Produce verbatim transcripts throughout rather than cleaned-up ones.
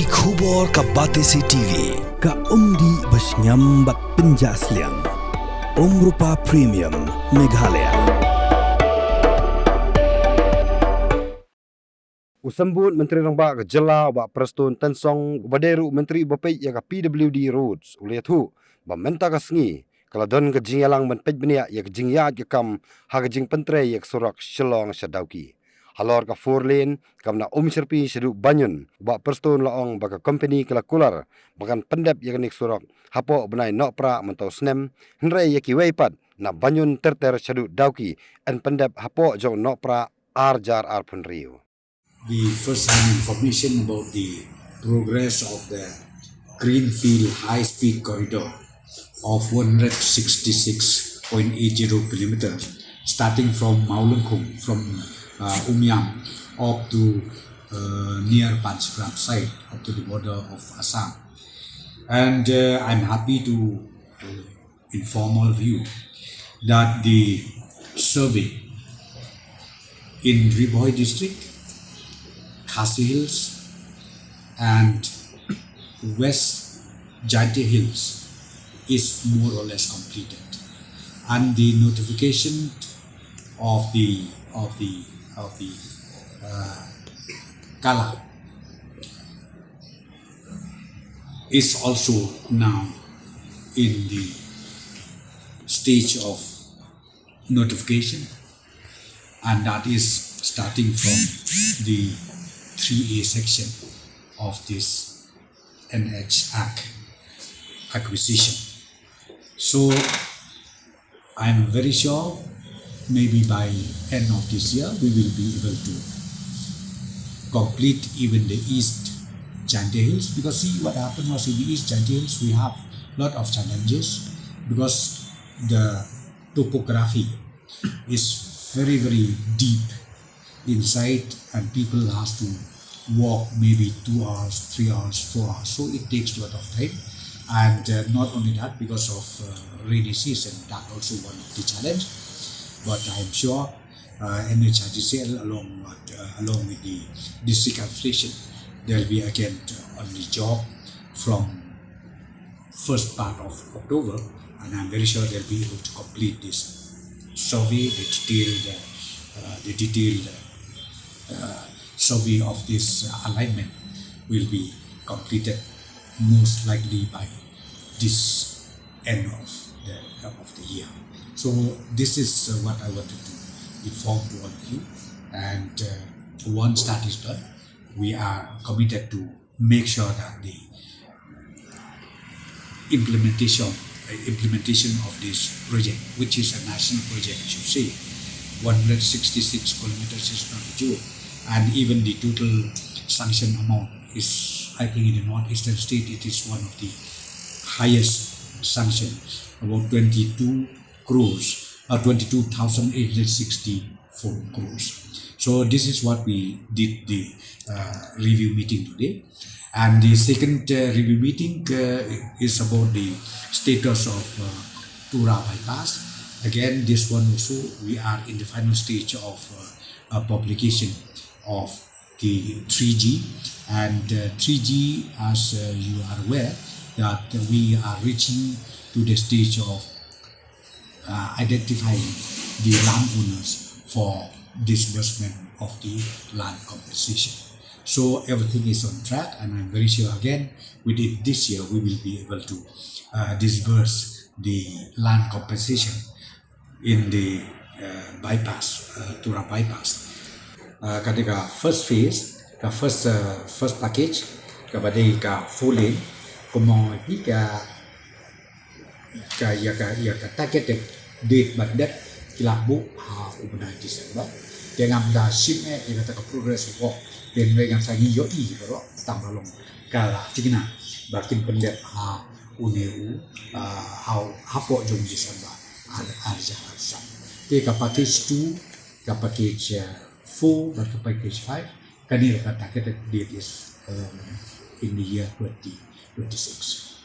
Ki khubor ka Batesi T V, ka umdih ba shngiam bad pynjah sliang. Umrupa Premium, Meghalaya. U Symbud Myntri Rangbah ka Jylla, Bah Prestone Tynsong, uba dei ruh u Myntri uba peit ïa ka P W D Roads, u la ïathuh ba mynta ka sngi ka la don ka jingïalang ban peit bniah ïa ka jingïaid ka kam ha ka jingpyntrei ïa ka surok Shillong sha Dawki. Halor ka four lane, kam na Umshyrpi shaduh Banyun, Bah Prestone la ong ba ka kompani ka la kular ba kan pyndep ïa kane ka surok hapoh u bnai Nohprah mynta u snem, hynrei ïa kiwei pat na Banyun ter ter shaduh Dawki yn pyndep hapoh jong u Nohprah ar hajar arphew hynriew. The first hand information about the progress of the Greenfield High Speed Corridor of one hundred sixty-six point eight zero kilometers, starting from Mawlyngkhung, from uh, Umiam, up to uh, near Panchgraph side, up to the border of Assam. And uh, I'm happy to inform all of you that the survey in Ri Bhoi district, Khasi Hills, and West Jaintia Hills is more or less completed, and the notification of the of the of the uh, kala is also now in the stage of notification, and that is starting from the three A section of this N H Act acquisition. So I'm very sure maybe by end of this year we will be able to complete even the East Jaintia Hills, because see what happened was in the East Jaintia Hills we have lot of challenges because the topography is very, very deep inside, and people has to walk maybe two hours, three hours, four hours. So it takes a lot of time. And uh, not only that, because of uh, rainy season, that also one of the challenge. But I'm sure uh, N H I D C L along with, uh, along with the district administration, they'll be again uh, on the job from first part of October, and I'm very sure they'll be able to complete this survey, the detailed, uh, the detailed uh, survey of this uh, alignment will be completed most likely by this end of the of the year. So this is uh, what I wanted to inform to all of you, and uh, once that is done, we are committed to make sure that the implementation uh, implementation of this project, which is a national project, I should say, one hundred sixty-six kilometers is not a joke, and even the total sanction amount is, I think, in the northeastern state, it is one of the highest sanction, about twenty-two crores, uh, twenty-two thousand eight hundred sixty-four crores. So this is what we did the uh, review meeting today. And the second uh, review meeting uh, is about the status of uh, Tura bypass. Again, this one also, we are in the final stage of uh, a publication of the three G. And uh, three G, as uh, you are aware, that we are reaching to the stage of uh, identifying the landowners for disbursement of the land compensation. So everything is on track, and I'm very sure again within this year we will be able to uh, disburse the land compensation in the uh, bypass, uh, Tura bypass. Uh, ka dei ka first phase, ka first uh, first package, kaba dei ka four lane, kumno hi ka ka ïa ka ïa ka targeted date ban dep ki la buh ha u bnai December. Te ngam da shim eh ïa kata ka progress ruh. Te ngam sa ngi ïohi baroh tang ba long ka la thikna ba kin pyndep ha une u ah, ha hapoh jong December ar ar hajar arphew san. Te ka package two, ka package uh, four bad ka package five, kane ka targeted date is um, in the year twenty twenty-six.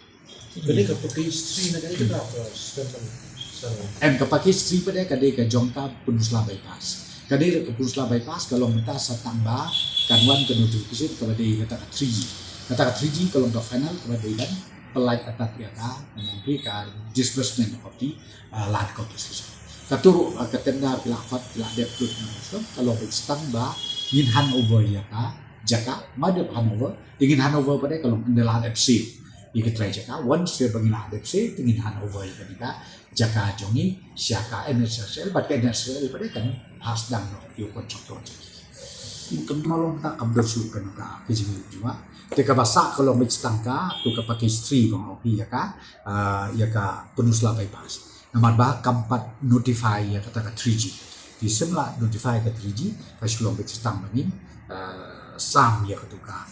Ka dei ka package three na ka dei ka dap, uh, Stanton, Stanton. Em ka package three pat ka dei ka jong ka Pynursla bypass. Ka dei ka Pynursla bypass ka long mynta sa tang ba kan wan ka notification kaba dei kata ka three G. Kata ka three G ka long ka final kaba dei ban pynlait atat ïa ka, namar ka disbursement of the, uh, land compensation. Kata ruh, uh, ka tender ki la khot, ki la dep lut na Muslim, ka long beit tang ba ngin hand over ïa ka jaka, ma dep hand over, te ngin hand over pat de ka long ynda la dep sale ïa ki trai jaka, once ba ngin la dep sale, te ngin hand over ïa kane ka jaka jong ngi sha ka N H I D C L, bad ka N H I D C L pat de kan pass down noh ïa u contractor jong ngi. Kum ka long ta kam dor shuh kane ka, ka jingïarap jong nga. Te kaba sah ka long beit tang katu ka package three ba nga ong ïa ka, ah, ïa ka Pynursla bypass. Namar ba kam pat notify ïa kata ka three G. Te shisien la notify ka three G, ka shu long beit tang ba ngin, ah, sam ïa katu ka,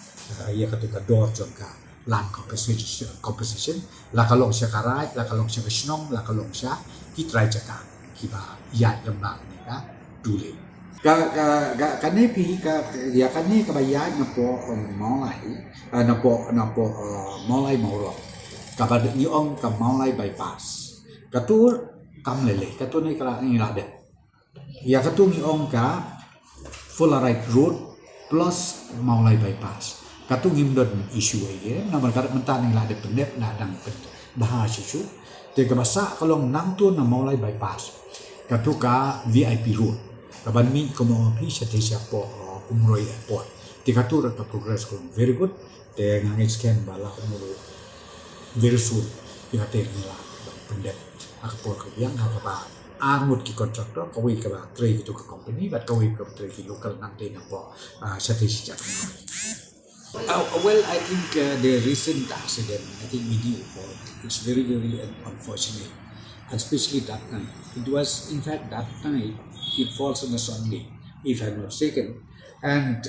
ah, ïa katu ka dor jong ka land compensation, compensation, la ka long sha ka raid, la ka long sha ka shnong, la ka long sha ki trai jaka kiba ïaid lyngba kane ka two lane. Ka, ka, ka, kane phi, ka, ïa kane kaba ïaid napoh, um, Mawlai, uh, napoh, napoh, uh, Mawlai Mawroh. Kaba ngi ong ka Mawlai bypass. Katu kam lei lei, katu ne ka la, ngi la dep. Ïa katu ngi ong ka Fullerite Road plus Mawlai Bypass. Katu ngim don issue ei ei, namar ka dep mynta ngi la dep pyndep, la dang pynbha shuh shuh. Te kaba sah ka long nangtu na Mawlai Bypass. Katu ka V I P Road. Kaban mih kumno phi shatei shapoh, uh, Umroi Airport. Te katu ruh ka progress ka long very good. Te nga ngeit skhem ba la kumno very soon ïa kata ngi la pyndep ha ka por ka biang, ha kaba ar ngut ki contractor, kawei kaba trei katu ka company bad kawei kaba trei ki local nangta napoh, ah, shatei shi jaka. Uh, well, I think, uh, the recent accident, I think we knew about it. It's very, very un- unfortunate, and especially that night. It was, in fact, that night, it falls on a Sunday, if I'm not mistaken, and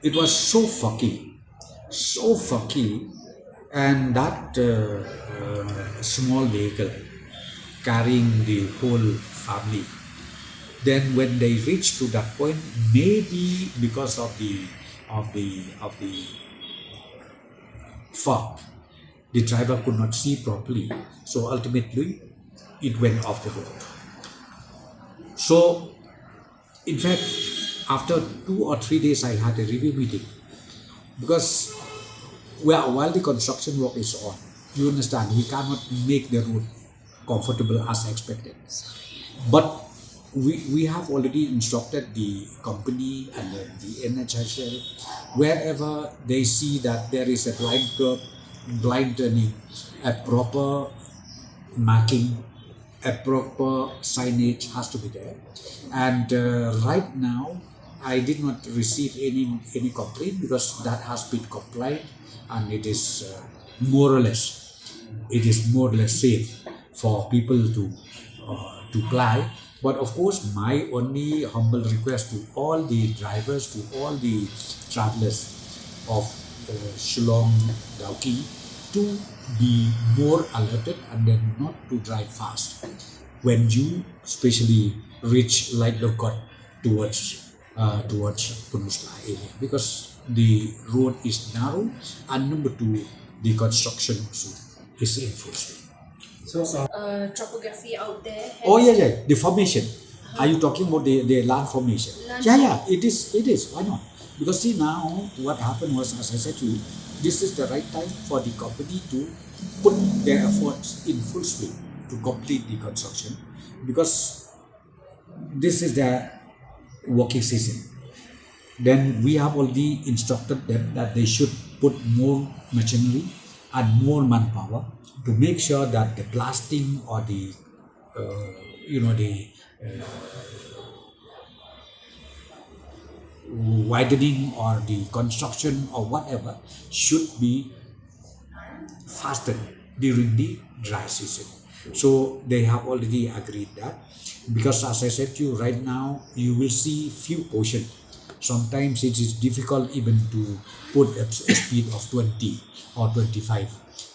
it was so foggy, so foggy, and that, uh, uh, small vehicle carrying the whole family. Then when they reached to that point, maybe because of the, of the, of the fog, the driver could not see properly. So ultimately, it went off the road. So, in fact, after two or three days, I had a review meeting. Because where, while the construction work is on, you understand, we cannot make the road comfortable as expected. But we, we have already instructed the company and the, the N H I D C L, wherever they see that there is a blind curve, blind turning, a proper marking, a proper signage has to be there. And, uh, right now, I did not receive any, any complaint because that has been complied and it is, uh, more or less, it is more or less safe for people to, uh, to ply. But of course, my only humble request to all the drivers, to all the travelers of, uh, Shillong Dawki, to be more alerted and then not to drive fast when you especially reach Laitlokot towards, uh, towards Pynursla area, because the road is narrow and number two, the construction also is in full swing. So, uh, topography out there. Oh, yeah, yeah, the formation. Are you talking about the, the land formation? Land yeah, yeah, it is, it is. Why not? Because see now, what happened was, as I said to you, this is the right time for the company to put their efforts in full swing to complete the construction, because this is the working season. Then we have already instructed them that they should put more machinery and more manpower to make sure that the blasting or the, uh, you know, the, uh, widening or the construction or whatever should be faster during the dry season. So they have already agreed that, because as I said to you, right now you will see few portion. Sometimes it is difficult even to put a, a speed of twenty or twenty-five,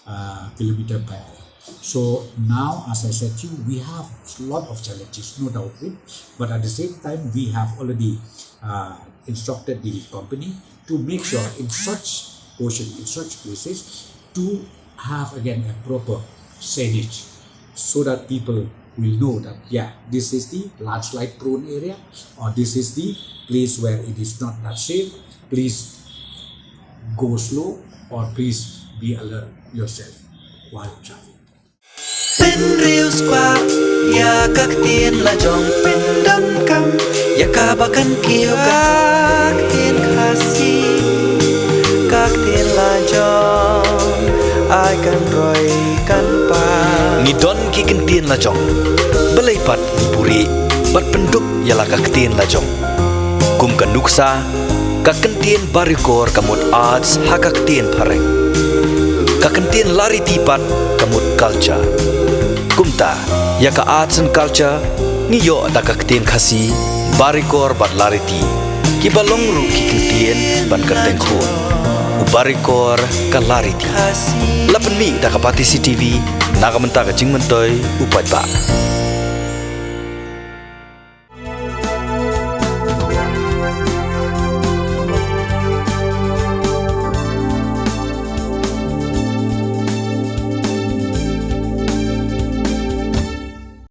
uh, kilometer per hour. So now, as I said to you, we have a lot of challenges, no doubt it. But at the same time, we have already, uh, instructed the company to make sure in such portion, in such places, to have again a proper signage so that people will know that, yeah, this is the landslide prone area, or this is the place where it is not that safe. Please go slow, Or please be alert yourself while traveling. Pynriewspah ïa ka ktien la jong, pyndonkam ïa kaba kan kiew ka ktien Khasi, ka ktien la jong, ai kan roi kan pang. Ngi don ki kyntien la jong, balei pat ngi buhrieh bad pynduk ïa la ka ktien la jong? Kum ka nuksa, ka kyntien Barikor ka mut arts ha ka ktien phareng. Ka kyntien Lariti pat ka mut culture. Kumta, ïa ka arts and culture ngi ïoh da ka ktien Khasi, Barikor bad Lariti, kiba long ruh ki kyntien ban kyrteng khun. U Barikor ka Lariti. La pynmih da ka Batesi TV na ka bynta ka jingmyntoi u paidbah.